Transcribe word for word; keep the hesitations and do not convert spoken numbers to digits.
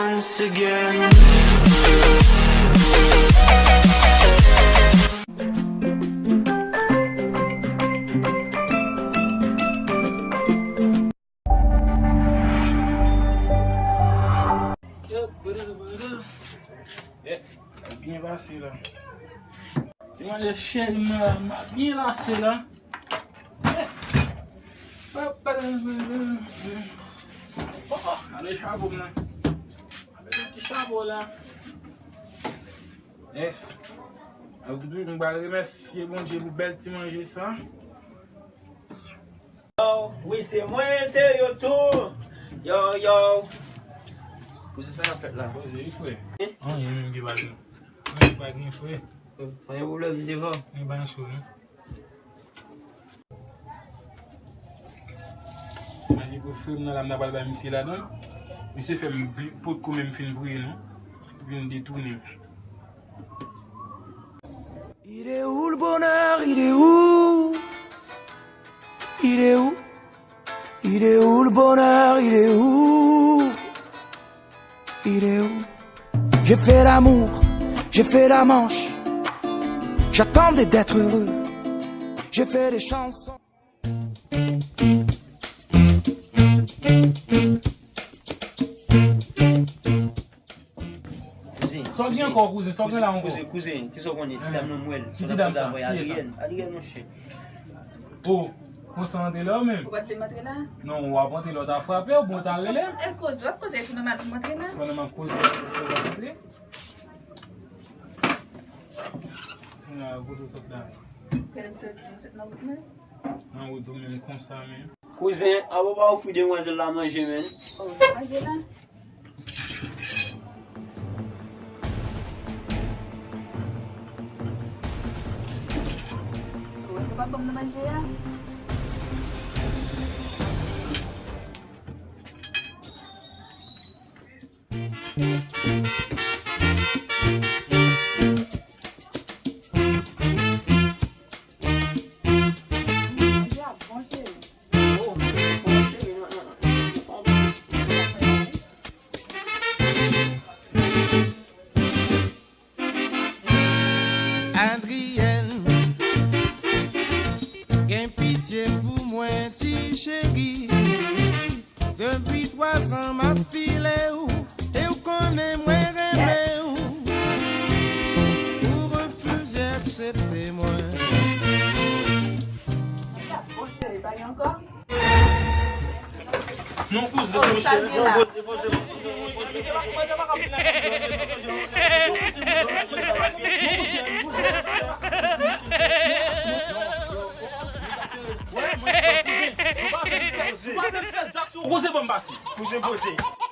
Once again. Byen pase la. Ti manzè cheri m la, m ap byen lase la. Oh, ale chapo m nan. Ale ti chapo la. Yes. Mwen pral remèsye Bondye pou bèl ti manje sa. Yo, wi, se mwen, se yo tou. Yo, yo. Pou se sa y ap fèt la. Poze wi, frè. Anyen menm ki pa gen. Anyen pa gen, frè. Pa gen pwoblèm, m devan. Anyen pa gen cho, non. Manje pou frè m nan la, m ta pral bay misye ladan. Misye fè m bli-, potko menm fin priye, non. Vin detounen m. Il est où le bonheur? Il est où? Il est où? Il est où le bonheur? Il est où? Il est où? J'ai fait l'amour, j'ai fait la manche. J'attendais d'être heureux. J'ai fait des chansons. Kouzen, sa w gen ankò, kouzen? Sa w gen la ankò? Kouzen, kouzen, kisa w konnen? Ti dam nan m wè l. Ki ti dam sa? Adrienne, Adrienne, monchè. Oh, konsa antre la ou menm? Ou pa t vle m antre la? Non, w ap antre la, w ta frape, ou bon, w ta rele m. E koze, w ap koze pou nòmal pou m antre la? Pandan m ap koze, w ap antre. Kounye a, kote w sot la? Kote m soti? M sot nan wout mwen. Nan wout ou menm konsa menm. Kouzen, an pa ofri demwazèl la manje, menn. Oh, manje la? Ou pa ban m nan manje a? Adrienne, gen pitye pou mwen, ti cheri. Depi twazan m ap file w, e w konnen mwen renmen w. Ou refize aksepte mwen. Bon, cheri, pa gen ankò? Non, poze, poze, poze, poze, poze, poze. Poze, poze, poze.